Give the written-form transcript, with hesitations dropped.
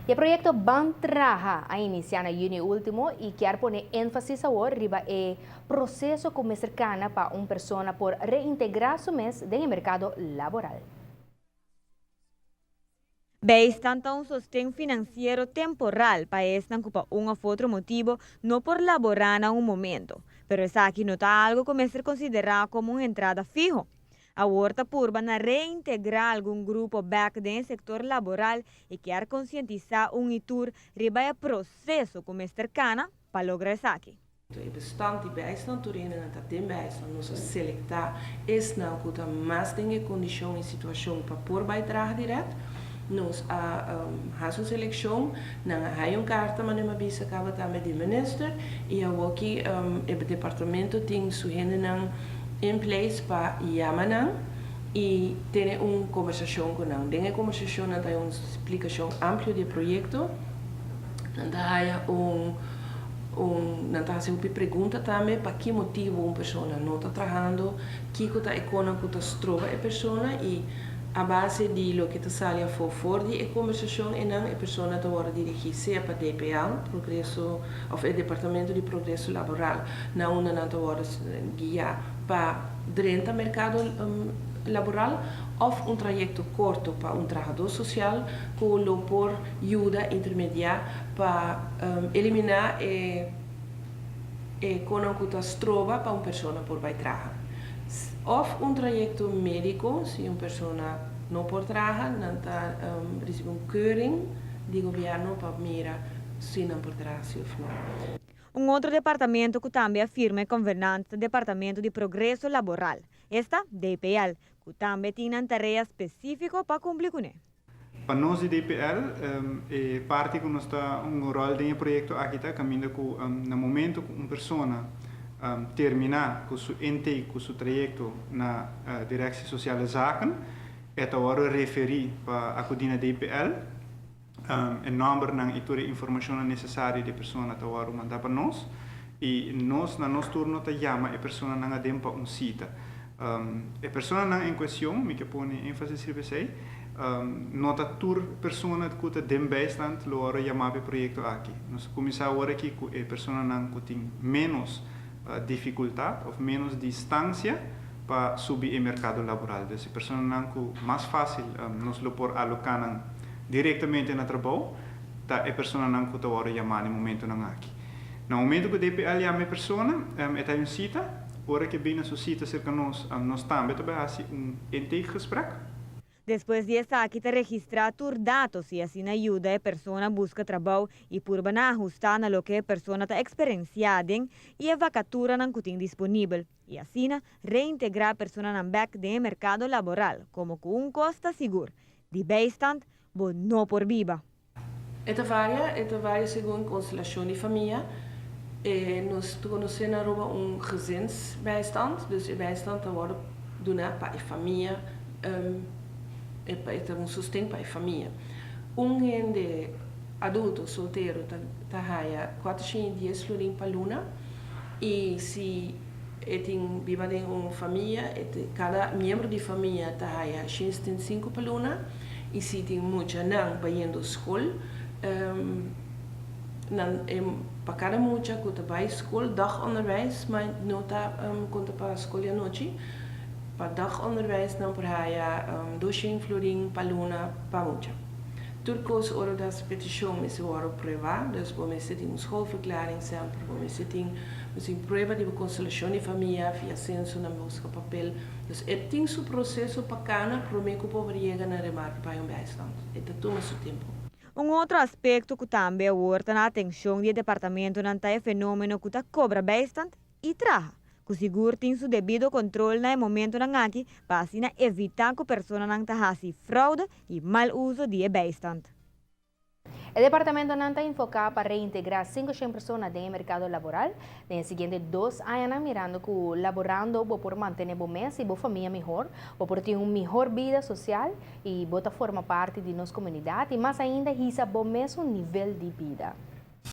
E proyecto Ban Traha a inicia na juni ultimo y kier pone enfasis awor riba e proceso cu mester cana pa un persona por reintegra su mes den mercado laboral. Bijstand ta un sosten financiero temporal pa esnan cu pa un of otro motibo no por labora na un momento. Pero esaki no ta algo cu mester considera como un entrada fiho. Awor ta purba na reintegra algun grupo bek den sector laboral y kier concientisa un y tur riba e proceso cu mester cana pa logra esaki. E bestand di bijstand, tur hende ta den bijstand, nos a selecta esnan cu ta mas den e condicion y situacion pa por bay traha direct. Nos a haci un seleccion, nan a haya un carta, manera mi a bisa caba tambe di minister, y aki e departamento tin su hendenan in place pa yama nan y tene un conversacion cu nan. Den e conversacion nan tin un explicacion amplio di e proyecto, nan ta haya un nan ta haci un pregunta tambe pa ki motibo un persona no ta trahando, kico ta e cosnan cu ta stroba e persona, y a base di loke ta sali afo for di e conversacion e persona ta wordo dirigi sea pa DPL, Progreso, of e Departamento di Progreso Laboral, na unda nan ta wordo guia pa drenta mercado laboral, of un trayecto corto pa un trahador social cu lo por yuda intermedia pa elimina e cosnan cu ta stroba pa un persona por bay traha. Of un trayecto medico, si un persona no por traha, nan ta recibi un keuring di gobierno pa mira si nan por traha si of no. Un otro departamento cu tambe a firma e convenant ta e Departamento di Progreso Laboral, esta DPL, cu tambe tin un tarea specifico pa cumpli cu ne. Pa nos di DPL, e parti cu nos ta un rol den e proyecto aki ta caminda cu na momento cu un persona termina cu su intake, cu su trayecto na Directie Sociale Zaken, e ta wordo referi pa acudi na DPL, e nombernan y tur e informacion necesario di e persona ta wordo manda pa nos y nos na nos turno ta yama e personanan aden pa un cita. E personanan en cuestion, mi kier pone enfasis riba esey, no ta tur persona cu ta den bijstand lo wordo yama pa e proyecto aki. Nos a cuminsa awor aki cu e personanan cu tin menos dificultad of menos distancia pa subi e mercado laboral. Dus e personanan cu mas facil nos lo por aloca nan directamente na trabou ta e personanan cu ta wordo yama na e momentonan aki. Na momento cu DPL yama e persona, e ta un cita. Ora cu e bin na su cita cerca nos, nos tambe ta bay haci un intakegesprek. Despues di esaki ta registra tur dato y asina yuda e persona busca trabou y purba na ahusta na loke e persona ta experiencia den y e vacaturanan cu tin disponibel. Y asina reintegra e personanan bek den mercado laboral, como cu un cos ta sigur. Di bijstand, bo no por biba. E ta varia segun constelacion di famia. Nos conoce na Aruba un gezinsbijstand, dus e bijstand ta wordo duna pa e famia, e ta un sosten pa e famia. Un hende adulto soltero ta haya 410 florin pa luna y si e tin biba den un famia, cada miembro di famia ta haya 175 pa luna y si tin muchanan bayendo scol, nan, pa cada mucha cu ta bay scol, dagonderwijs, maar no ta conta pa scol di anochi, pa dagonderwijs nan por haya 200 florin pa luna pa mucha. Tur cos ora di peticion mester wordo prueba, dus bo mester tin un schoolverklaring semper, bo mester tin prueba di constelacion di famia via censo, nan busca papel. Dus e tin su proceso pa cana prome cu por yega na remarke pa un bijstand. E ta tuma su tempo. Un otro aspecto cu tambe awor ta na atencion di departamentonan ta e fenomeno cu ta cobra bijstand y traha, cu sigur tin su debido control na e momentonan aki pa asina evita cu personanan ta haci fraude y mal uso di bijstand. E departamentonan ta enfoca pa reintegra 500 persona den mercado laboral. Den siguiente 2 aña, mirando cu laborando bo por mantene bo mes y bo famia mihor, bo por tin un mihor bida social y bo ta forma parti di nos comunidad y mas ainda hisa bo mes nivel di bida.